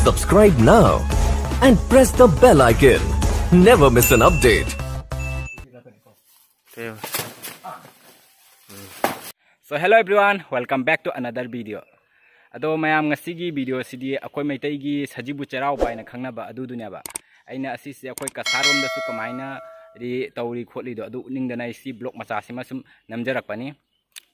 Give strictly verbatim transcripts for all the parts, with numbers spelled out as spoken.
Subscribe now and press the bell icon. Never miss an update. So hello everyone, welcome back to another video. ꯑꯗꯣ ꯃꯌꯥꯝ, ꯉꯁꯤꯒꯤ video ꯁꯤꯗꯤ ꯑꯩꯈꯣꯏ ꯃꯩꯇꯩꯒꯤ ꯁꯖꯤꯕꯨ ꯆꯩꯔꯥꯎꯕ ꯍꯥꯏꯅ ꯈꯪꯅꯕ ꯑꯗꯨꯗꯨꯅꯦꯕ꯫ ꯑꯩꯅ ꯑꯁꯤꯁꯦ ꯑꯩꯈꯣꯏ ꯀꯁꯥꯔꯣꯝꯗꯁꯨ ꯀꯃꯥꯏꯅ ꯗꯤ ꯇꯧꯔꯤ ꯈꯣꯠꯂꯤꯗꯣ ꯑꯗꯨ ꯎꯠꯅꯤꯡꯗꯅ ꯑꯩ ꯁꯤ vlog ꯃꯆꯥꯁꯤꯃ ꯁꯨꯝ ꯅꯝꯖꯔꯛꯄꯅꯤ꯫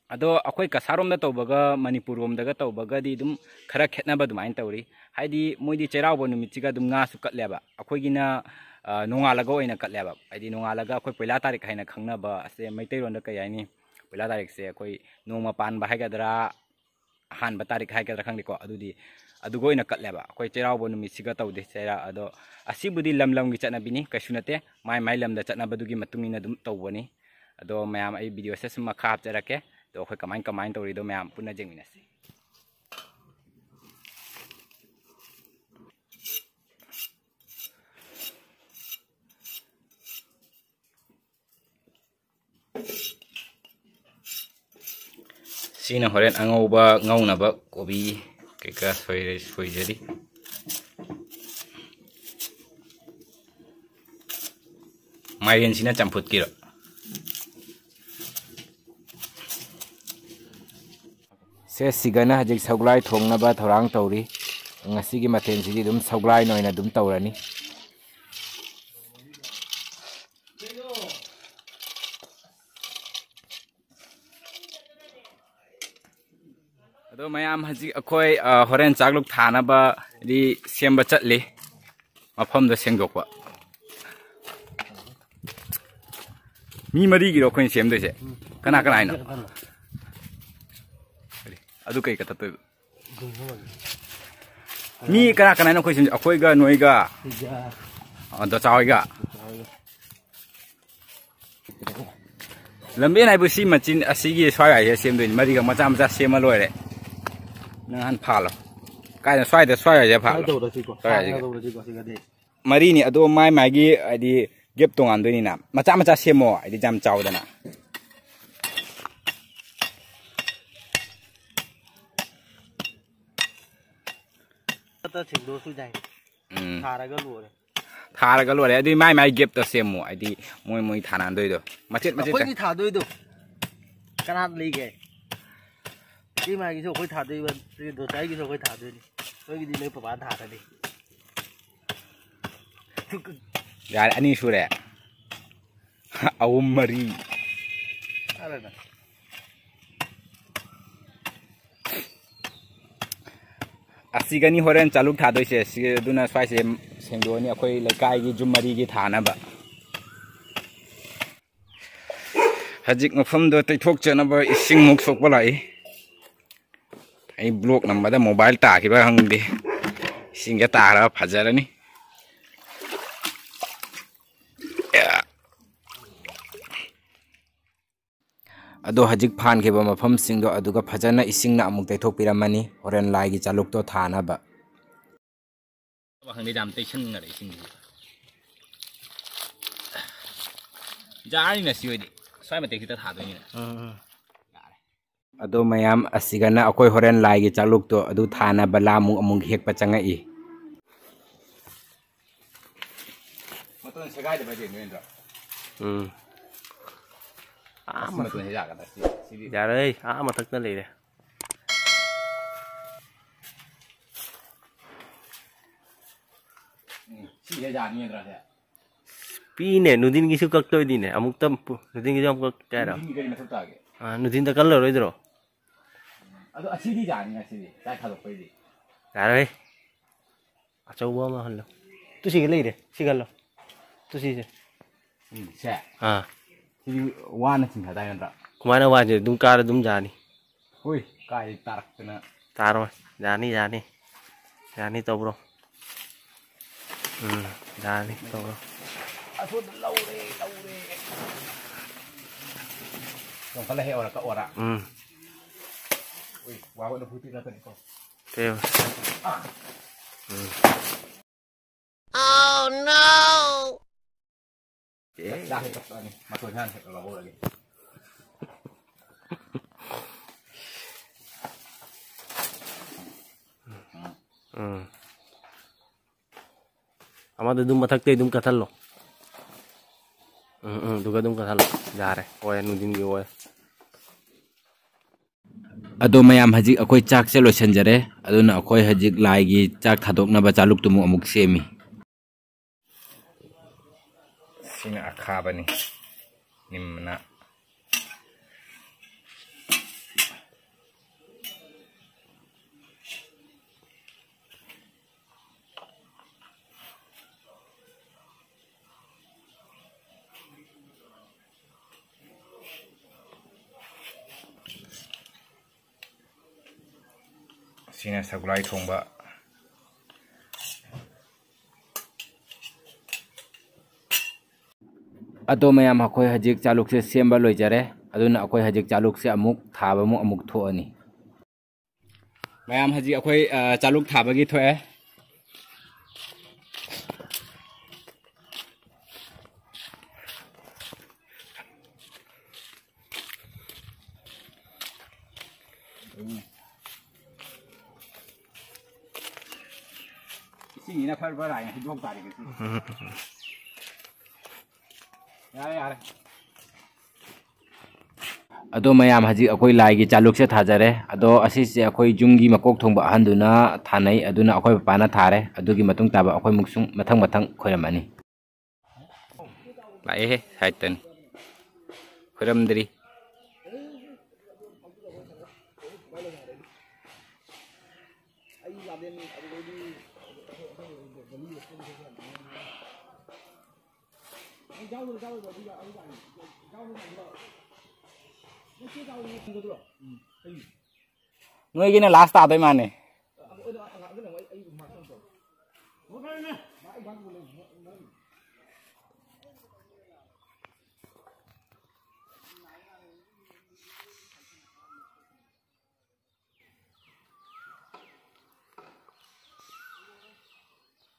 ꯑꯗꯣ ꯑꯩꯈꯣꯏ ꯀꯁꯥꯔꯣꯝꯗ ꯇꯧꯕꯒ ꯃꯅꯤꯄꯨꯔꯔꯣꯝꯗꯒ ꯇꯧꯕꯒꯗꯤ ꯑꯗꯨꯝ ꯈꯔ ꯈꯦꯠꯅꯕ ꯑꯗꯨꯃꯥꯏꯅ ꯇꯧꯔꯤ꯫ ꯍꯥꯏꯗꯤ ꯃꯣꯏꯗꯤ ꯆꯩꯔꯥꯎꯕ ꯅꯨꯃꯤꯠꯁꯤꯒ ꯑꯗꯨꯝ ꯉꯥꯁꯨ ꯀꯠꯂꯦꯕ, ꯑꯩꯈꯣꯏꯒꯤꯅ ꯑ, ꯅꯣꯡꯉꯥꯜꯂꯒ ꯑꯣꯏꯅ ꯀꯠꯂꯦꯕ꯫ ꯍꯥꯏꯗꯤ ꯅꯣꯡꯉꯥꯜꯂꯒ ꯑꯩꯈꯣꯏ ꯄꯣꯏꯂꯥ ꯇꯥꯔꯤꯛ ꯍꯥꯏꯅ ꯈꯪꯅꯕ ꯑꯁꯦ ꯃꯩꯇꯩꯔꯣꯟꯗ ꯀꯩ ꯍꯥꯏꯅꯤ, ꯄꯣꯏꯂꯥ ꯇꯥꯔꯤꯛꯁꯦ ꯑꯩꯈꯣꯏ ꯅꯣꯡꯃ ꯄꯥꯟꯕ ꯍꯥꯏꯒꯗ꯭ꯔꯥ, ꯑꯍꯥꯟꯕ ꯇꯥꯔꯤꯛ ꯍꯥꯏꯒꯗ꯭ꯔꯥ ꯈꯪꯗꯦꯀꯣ, ꯑꯗꯨꯗꯤ ꯑꯗꯨꯒ ꯑꯣꯏꯅ ꯀꯠꯂꯦꯕ꯫ ꯑꯩꯈꯣꯏ ꯆꯩꯔꯥꯎꯕ ꯅꯨꯃꯤꯠꯁꯤꯒ ꯇꯧꯗꯦ꯫ ꯆꯩꯔꯥ ꯑꯗꯣ ꯑꯁꯤꯕꯨꯗꯤ ꯂꯝ ꯂꯝꯒꯤ ꯆꯠꯅꯕꯤꯅꯤ, ꯀꯩꯁꯨ ꯅꯠꯇꯦ, ꯃꯥꯏ ꯃꯥꯏ ꯂꯝꯗ ꯆꯠꯅꯕꯗꯨꯒꯤ ꯃꯇꯨꯡ ꯏꯟꯅ ꯑꯗꯨꯝ ꯇꯧꯕꯅꯤ꯫ ꯑꯗꯣ ꯃꯌꯥꯝ, ꯑꯩ videoꯁꯦ ꯁꯨꯝ ꯃꯈꯥ ꯍꯥꯞꯆꯔꯛꯀꯦ꯫ ꯑꯗꯣ ꯑꯩꯈꯣꯏ ꯀꯃꯥꯏ ꯀꯃꯥꯏꯅ ꯇꯧꯔꯤꯗꯣ ꯃꯌꯥꯝ ꯄꯨꯟꯅ ꯌꯦꯡꯃꯤꯟꯅꯁꯤ꯫ ꯁꯤꯅ ꯍꯣꯔꯦꯟ ꯑꯉꯧꯕ ꯉꯧꯅꯕ ꯀꯣꯕꯤ ꯀꯩꯀꯥ ꯁꯣꯏꯔ-, ꯁꯣꯏꯖꯔꯤ꯫ ꯃꯥꯏꯔꯦꯟꯁꯤꯅ ꯆꯝꯐꯨꯠꯀꯤꯔꯣ? ꯁꯦ, ꯁꯤꯒꯅ ꯍꯧꯖꯤꯛ ꯁꯧꯒ꯭ꯂꯥꯏ ꯊꯣꯡꯅꯕ ꯊꯧꯔꯥꯡ ꯇꯧꯔꯤ꯫ ꯉꯁꯤꯒꯤ ꯃꯊꯦꯜꯁꯤꯗꯤ ꯑꯗꯨꯝ ꯁꯧꯒ꯭ꯂꯥꯏꯅ ꯑꯣꯏꯅ ꯑꯗꯨꯝ ꯇꯧꯔꯅꯤ꯫ ꯑꯗꯣ ꯃꯌꯥꯝ, ꯍꯧꯖꯤꯛ ꯑꯩꯈꯣꯏ, ꯑ, ꯍꯣꯔꯦꯟ ꯆꯥꯛꯂꯨꯛ ꯊꯥꯅꯕ ꯗꯤ ꯁꯦꯝꯕ ꯆꯠꯂꯤ꯫ ꯃꯐꯝꯗ ꯁꯦꯡꯗꯣꯛꯄ꯫ ꯃꯤ ꯃꯔꯤꯒꯤꯔꯣ ꯑꯩꯈꯣꯏꯅ ꯁꯦꯝꯗꯣꯏꯁꯦ? ꯀꯅꯥ ꯀꯅꯥ ꯍꯥꯏꯅꯣ? ꯑꯗꯨ ꯀꯩ ꯀꯊꯠꯇꯣꯏꯕ? ꯃꯤ ꯀꯅꯥ ꯀꯅꯥꯅꯣ ꯑꯩꯈꯣꯏ ꯁꯦꯝ-, ꯑꯩꯈꯣꯏꯒ ꯅꯣꯏꯒ? ꯑ, ꯗꯣꯆꯥ ꯍꯣꯏꯒ? ꯂꯝꯕꯦꯟ ꯍꯥꯏꯕꯨ ꯁꯤ ꯃꯆꯤꯟ ꯑꯁꯤꯒꯤ ꯁ꯭ꯋꯥꯏ ꯋꯥꯏꯁꯦ ꯁꯦꯝꯗꯣꯏꯅꯤ꯫ ꯃꯔꯤꯒ ꯃꯆꯥ ꯃꯆꯥ ꯁꯦꯝꯃ ꯂꯣꯏꯔꯦ꯫ ꯅꯪ ꯍꯥꯟꯅ ꯐꯥꯜꯂꯣ꯫ ꯀꯥꯏꯗ? ꯁ꯭ꯋꯥꯏꯗ, ꯁ꯭ꯋꯥꯏ ꯋꯥꯏꯁꯦ ꯐꯥꯜꯂꯣ꯫ ꯁ꯭ꯋꯥꯏ ꯋꯥꯏꯁꯤꯒ꯫ ꯁ꯭ꯋꯥꯏꯗ ꯇꯧꯔꯁꯤꯀꯣ, ꯁ꯭ꯋꯥꯏꯗ ꯁꯤꯒꯗꯤ꯫ ꯃꯔꯤꯅꯤ꯫ ꯑꯗꯣ ꯃꯥꯏ ꯃꯥꯏꯒꯤ ꯍꯥꯏꯗꯤ gap ꯇꯣꯉꯥꯟꯗꯣꯏꯅꯤꯅ꯫ ꯃꯆꯥ ꯃꯆꯥ ꯁꯦꯝꯃꯣ, ꯍꯥꯏꯗꯤ ꯌꯥꯝ ꯆꯥꯎꯗꯅ꯫ ꯈꯛꯇ ꯁꯦꯡꯗꯣꯛꯑꯁꯨ ꯌꯥꯏ꯫ ꯎꯝ꯫ ꯊꯥꯔꯒ ꯂꯣꯏꯔꯦ꯫ ꯊꯥꯔꯒ ꯂꯣꯏꯔꯦ꯫ ꯑꯗꯨꯏ ꯃꯥꯏ ꯃꯥꯏ gap ꯇ ꯁꯦꯝꯃꯣ꯫ ꯍꯥꯏꯗꯤ ꯃꯣꯏ ꯃꯣꯏ ꯊꯥꯅꯗꯣꯏꯗꯣ꯫ ꯃꯆꯦꯠ ꯃꯆꯦꯠ ꯑꯩꯈꯣꯏꯒꯤ ꯊꯥꯗꯣꯏꯗꯣ ꯀꯅꯥ ꯂꯩꯒꯦ? ꯏꯇꯩꯃꯒꯤꯁꯨ ꯑꯩꯈꯣꯏ ꯊꯥꯗꯣꯏꯕ, ꯗꯣꯆꯥꯏꯒꯤꯁꯨ ꯑꯩꯈꯣꯏ ꯊꯥꯗꯣꯏꯅꯤ꯫ ꯑꯩꯈꯣꯏꯒꯤꯗꯤ ꯅꯣꯏ ꯄꯄꯥꯅ ꯊꯥꯗꯣꯏꯅꯤ꯫ ꯌꯥꯔꯦ, ꯑꯅꯤ ꯁꯨꯔꯦ꯫ ꯑꯍꯨꯝ, ꯃꯔꯤ꯫ ꯑꯔꯦꯅ꯫ ꯑꯁꯤꯒꯅꯤ ꯍꯣꯔꯦꯟ ꯆꯥꯂꯨꯛ ꯊꯥꯗꯣꯏꯁꯦ꯫ ꯁꯤ, ꯑꯗꯨꯅ ꯁ꯭ꯋꯥꯏꯁꯦ ꯁꯦꯡꯗꯣꯛꯑꯅꯤ, ꯑꯩꯈꯣꯏ ꯂꯩꯀꯥꯏꯒꯤ ꯌꯨꯝ ꯃꯔꯤꯒꯤ ꯊꯥꯅꯕ꯫ ꯍꯧꯖꯤꯛ ꯃꯐꯝꯗꯣ ꯇꯩꯊꯣꯛꯆꯅꯕ ꯏꯁꯤꯡꯃꯨꯛ ꯁꯣꯛꯄ ꯂꯥꯛꯏ꯫ ꯑꯩ vlog ꯅꯝꯕꯗ mobile ꯇꯥꯈꯤꯕ꯭ꯔꯥ ꯈꯪꯗꯦ꯫ ꯏꯁꯤꯡꯁꯦ ꯇꯥꯔꯒ ꯐꯖꯔꯅꯤ꯫ ꯑꯗꯣ ꯍꯧꯖꯤꯛ ꯐꯥꯟꯈꯤꯕ ꯃꯐꯝꯁꯤꯡꯗꯣ ꯑꯗꯨꯒ ꯐꯖꯅ ꯏꯁꯤꯡꯅ ꯑꯃꯨꯛ ꯇꯩꯊꯣꯛꯄꯤꯔꯝꯃꯅꯤ, ꯍꯣꯔꯦꯟ ꯂꯥꯏꯒꯤ ꯆꯥꯂꯨꯛꯇꯣ ꯊꯥꯅꯕ꯫ ꯈꯪꯗꯦ, ꯌꯥꯝ ꯇꯩꯁꯟꯈꯔꯦ ꯏꯁꯤꯡꯁꯤ꯫ ꯌꯥꯔꯅꯤꯅ ꯁꯤ ꯑꯣꯏꯗꯤ꯫ ꯁ꯭ꯋꯥꯏ ꯃꯇꯦꯛꯁꯤꯗ ꯊꯥꯗꯣꯏꯅꯤꯅ꯫ ꯎꯝ, ꯎꯝ꯫ ꯌꯥꯔꯦ꯫ ꯑꯗꯣ ꯃꯌꯥꯝ, ꯑꯁꯤꯒꯅ ꯑꯩꯈꯣꯏ ꯍꯣꯔꯦꯟ ꯂꯥꯏꯒꯤ ꯆꯥꯂꯨꯛꯇꯣ ꯑꯗꯨ ꯊꯥꯅꯕ ꯂꯥꯃꯨꯛ ꯑꯃꯨꯛ ꯍꯦꯛꯄ ꯆꯪꯉꯛꯏ꯫ ꯃꯇꯣꯟ ꯁꯦꯒꯥꯏꯗꯕ ꯍꯥꯏꯗꯤ ꯅꯣꯏ ꯅꯠꯇ꯭ꯔꯣ? ꯎꯝ꯫ ꯑꯥ, ꯑꯁꯤ ꯃꯇꯣꯟꯁꯦ ꯌꯥꯒꯗ꯭ꯔꯥ? ꯁꯤ, ꯁꯤꯗꯤ ꯌꯥꯔꯣꯏ, ꯑꯥ ꯃꯊꯛꯇ ꯂꯩꯔꯦ꯫ ꯎꯝ, ꯁꯤꯁꯦ ꯌꯥꯅꯤꯗ꯭ꯔꯥ ꯁꯦ? ꯄꯤꯅꯦ, ꯅꯨꯡꯊꯤꯟꯒꯤꯁꯨ ꯀꯛꯇꯣꯏꯅꯤꯅꯦ꯫ ꯑꯃꯨꯛꯇ ꯄꯨ-, ꯅꯨꯡꯊꯤꯟꯒꯤꯁꯨ ꯑꯃꯨꯛ ꯀꯛꯀꯦ ꯍꯥꯏꯔꯣ? ꯅꯨꯡꯊꯤꯟꯒꯤ ꯀꯔꯤ ꯃꯊꯧ ꯇꯥꯒꯦ? ꯑꯥ, ꯅꯨꯡꯊꯤꯟꯗ ꯀꯜꯂꯔꯣꯏꯗ꯭ꯔꯣ? ꯑꯗꯣ ꯑꯁꯤꯗꯤ ꯌꯥꯅꯤ, ꯑꯁꯤꯗꯤ ꯆꯥꯛ ꯊꯥꯗꯣꯛꯄꯩꯗꯤ꯫ ꯌꯥꯔꯣꯏ꯫ ꯑꯆꯧꯕ ꯑꯃ ꯍꯜꯂꯣ꯫ ꯇꯨ ꯁꯤꯒ ꯂꯩꯔꯦ, ꯁꯤꯒ ꯍꯜꯂꯣ꯫ ꯇꯨ ꯁꯤꯁꯦ꯫ ꯎꯝ, ꯁꯦ꯫ ꯑꯥ꯫ ꯁꯤꯗꯤ ꯋꯥꯅ ꯆꯤꯡꯊꯗꯥꯏ ꯅꯠꯇ꯭ꯔꯥ? ꯀꯃꯥꯏꯅ ꯋꯥꯁꯦ ꯑꯗꯨꯝ ꯀꯥꯔ ꯑꯗꯨꯝ ꯌꯥꯅꯤ꯫ ꯍꯣꯏ, ꯀꯥꯏꯗꯩ ꯇꯥꯔꯛꯇꯅ꯫ ꯇꯥꯔꯣꯏ꯫ ꯌꯥꯅꯤ, ꯌꯥꯅꯤ꯫ ꯌꯥꯅꯤ ꯇꯧꯕ꯭ꯔꯣ? ꯎꯝ, ꯌꯥꯅꯤ ꯇꯧꯕ꯭ꯔꯣ? ꯑꯁꯣꯝꯗ ꯂꯧꯔꯦ, ꯂꯧꯔꯦ꯫ ꯌꯥꯝ ꯀꯜꯂ ꯍꯦꯛ ꯑꯣꯔ ꯀꯛꯑꯣꯔꯥ? ꯎꯝ꯫ ꯎꯏ, ꯋꯥ ꯍꯣꯏꯅ ꯐꯨꯇꯤ ꯅꯠꯇꯅꯤꯀꯣ꯫ ꯀꯩꯕ? ꯑꯥ꯫ ꯎꯝ꯫ Oh no! ꯑꯦ, ꯆꯥꯛ ꯍꯦꯛ ꯇꯣꯛꯑꯅꯤ꯫ ꯃꯇꯣꯟ ꯍꯥꯟꯅ ꯍꯦꯛ ꯂꯧꯍꯧꯔꯒꯦ꯫ ꯎꯝ꯫ ꯎꯝ꯫ ꯑꯃꯗꯨ ꯑꯗꯨꯝ ꯃꯊꯛꯇꯩ ꯑꯗꯨꯝ ꯀꯠꯊꯠꯂꯣ꯫ ꯎꯝ, ꯎꯝ, ꯑꯗꯨꯒ ꯑꯗꯨꯝ ꯀꯠꯊꯠꯂꯣ꯫ ꯌꯥꯔꯦ, ꯑꯣꯏꯔꯦ, ꯅꯨꯡꯊꯤꯟꯒꯤ ꯑꯣꯏꯔꯦ꯫ ꯑꯗꯣ ꯃꯌꯥꯝ, ꯍꯧꯖꯤꯛ ꯑꯩꯈꯣꯏ ꯆꯥꯛꯁꯦ ꯂꯣꯏꯁꯤꯟꯖꯔꯦ꯫ ꯑꯗꯨꯅ ꯑꯩꯈꯣꯏ ꯍꯧꯖꯤꯛ ꯂꯥꯏꯒꯤ ꯆꯥꯛ ꯊꯥꯗꯣꯛꯅꯕ ꯆꯥꯂꯨꯛꯇꯨꯃꯨꯛ ꯑꯃꯨꯛ ꯁꯦꯝꯃꯤ꯫ ꯁꯤꯅ ꯑꯈꯥꯕꯅꯤ꯫ ꯅꯤꯝ ꯃꯅꯥ꯫ ꯁꯤꯅ ꯁꯒꯣꯜꯍꯋꯥꯏ ꯊꯣꯡꯕ꯫ ꯑꯗꯣ ꯃꯌꯥꯝ, ꯑꯩꯈꯣꯏ ꯍꯧꯖꯤꯛ ꯆꯥꯂꯨꯛꯁꯦ ꯁꯦꯝꯕ ꯂꯣꯏꯖꯔꯦ꯫ ꯑꯗꯨꯅ ꯑꯩꯈꯣꯏ ꯍꯧꯖꯤꯛ ꯆꯥꯂꯨꯛꯁꯦ ꯑꯃꯨꯛ ꯊꯥꯕ ꯑꯃꯨꯛ, ꯑꯃꯨꯛ ꯊꯣꯛꯑꯅꯤ꯫ ꯃꯌꯥꯝ, ꯍꯧꯖꯤꯛ ꯑꯩꯈꯣꯏ, ꯑ, ꯆꯥꯂꯨꯛ ꯊꯥꯕꯒꯤ ꯊꯣꯛꯑꯦ꯫ ꯏꯁꯤꯡꯁꯤꯅ ꯐꯔ ꯐꯔ ꯍꯥꯏꯅ ꯍꯩꯗꯣꯛ ꯇꯥꯔꯦ ꯉꯁꯤ꯫ ꯌꯥꯔꯦ, ꯌꯥꯔꯦ꯫ ꯑꯗꯣ ꯃꯌꯥꯝ, ꯍꯧꯖꯤꯛ ꯑꯩꯈꯣꯏ ꯂꯥꯏꯒꯤ ꯆꯥꯂꯨꯛꯁꯦ ꯊꯥꯖꯔꯦ꯫ ꯑꯗꯣ ꯑꯁꯤꯁꯦ ꯑꯩꯈꯣꯏ ꯌꯨꯝꯒꯤ ꯃꯀꯣꯛ ꯊꯣꯡꯕ ꯑꯍꯟꯗꯨꯅ ꯊꯥꯅꯩ, ꯑꯗꯨꯅ ꯑꯩꯈꯣꯏ ꯄꯄꯥꯅ ꯊꯥꯔꯦ꯫ ꯑꯗꯨꯒꯤ ꯃꯇꯨꯡ ꯇꯥꯕ ꯑꯩꯈꯣꯏ ꯑꯃꯨꯛꯁꯨ ꯃꯊꯪ ꯃꯊꯪ ꯈꯣꯏꯔꯝꯃꯅꯤ꯫ ꯂꯥꯛꯑꯦꯍꯦ, ꯁꯥꯏꯠꯇꯅꯤ꯫ ꯈꯣꯏꯔꯝꯗ꯭ꯔꯤ꯫ ꯅꯣꯏꯒꯤꯅ ꯂꯥꯁ ꯇꯥꯗꯣꯏ ꯃꯥꯅꯦ꯫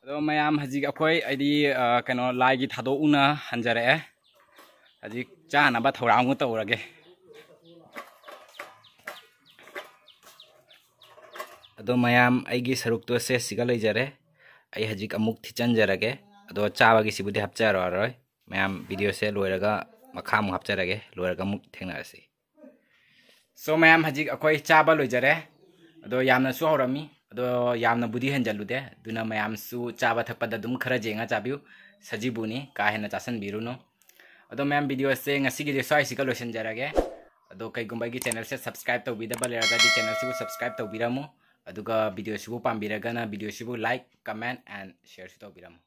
ꯑꯗꯣ ꯃꯌꯥꯝ, ꯍꯧꯖꯤꯛ ꯑꯩꯈꯣꯏ, ꯍꯥꯏꯗꯤ, ꯑ, ꯀꯩꯅꯣ, ꯂꯥꯏꯒꯤ ꯊꯥꯗꯣꯛꯎꯅ ꯍꯟꯖꯔꯛꯑꯦ꯫ ꯍꯧꯖꯤꯛ ꯆꯥꯅꯕ ꯊꯧꯔꯥꯡ ꯑꯃ ꯇꯧꯔꯒꯦ꯫ ꯑꯗꯣ ꯃꯌꯥꯝ, ꯑꯩꯒꯤ ꯁꯔꯨꯛꯇꯣ ꯁꯦ ꯁꯤꯒ ꯂꯩꯖꯔꯦ꯫ ꯑꯩ ꯍꯧꯖꯤꯛ ꯑꯃꯨꯛ ꯊꯤꯠꯆꯟꯖꯔꯒꯦ꯫ ꯑꯗꯣ ꯆꯥꯕꯒꯤꯁꯤꯕꯨꯗꯤ ꯍꯥꯞꯆꯔꯛꯑꯔꯣꯏ꯫ ꯃꯌꯥꯝ, ꯚꯤꯗꯤꯑꯣꯁꯦ ꯂꯣꯏꯔꯒ ꯃꯈꯥ ꯑꯃꯨꯛ ꯍꯥꯞꯆꯔꯒꯦ, ꯂꯣꯏꯔꯒ ꯑꯃꯨꯛ ꯊꯦꯡꯅꯔꯁꯤ꯫ ꯁꯣ ꯃꯌꯥꯝ, ꯍꯧꯖꯤꯛ ꯑꯩꯈꯣꯏ ꯆꯥꯕ ꯂꯣꯏꯖꯔꯦ꯫ ꯑꯗꯣ ꯌꯥꯝꯅꯁꯨ ꯍꯧꯔꯝꯃꯤ꯫ ꯑꯗꯣ ꯌꯥꯝꯅꯕꯨꯗꯤ ꯍꯦꯟꯖꯜꯂꯨꯗꯦ꯫ ꯑꯗꯨꯅ ꯃꯌꯥꯝꯁꯨ ꯆꯥꯕ ꯊꯛꯄꯗ ꯑꯗꯨꯝ ꯈꯔ ꯌꯦꯡꯉ ꯆꯥꯕꯤꯌꯨ꯫ ꯁꯖꯤꯕꯨꯅꯤ, ꯀꯥ ꯍꯦꯟꯅ ꯆꯥꯁꯟꯕꯤꯔꯨꯅꯨ꯫ ꯑꯗꯣ ꯃꯌꯥꯝ, ꯚꯤꯗꯤꯑꯣꯁꯦ ꯉꯁꯤꯒꯤꯗꯤ ꯁ꯭ꯋꯥꯏꯁꯤꯒ ꯂꯣꯏꯁꯤꯟꯖꯔꯒꯦ꯫ ꯑꯗꯣ ꯀꯩꯒꯨꯝꯕ ꯑꯩꯒꯤ ꯆꯦꯅꯦꯜꯁꯦ ꯁꯕꯁꯀ꯭ꯔꯥꯏꯕ ꯇꯧꯕꯤꯗꯕ ꯂꯩꯔꯒꯗꯤ ꯆꯦꯅꯦꯜꯁꯤꯕꯨ ꯁꯕꯁꯀ꯭ꯔꯥꯏꯕ ꯇꯧꯕꯤꯔꯝꯃꯨ꯫ ꯑꯗꯨꯒ ꯚꯤꯗꯤꯑꯣꯁꯤꯕꯨ ꯄꯥꯝꯕꯤꯔꯒꯅ ꯚꯤꯗꯤꯑꯣꯁꯤꯕꯨ like, comment and shareꯁꯨ ꯇꯧꯕꯤꯔꯝꯃꯨ꯫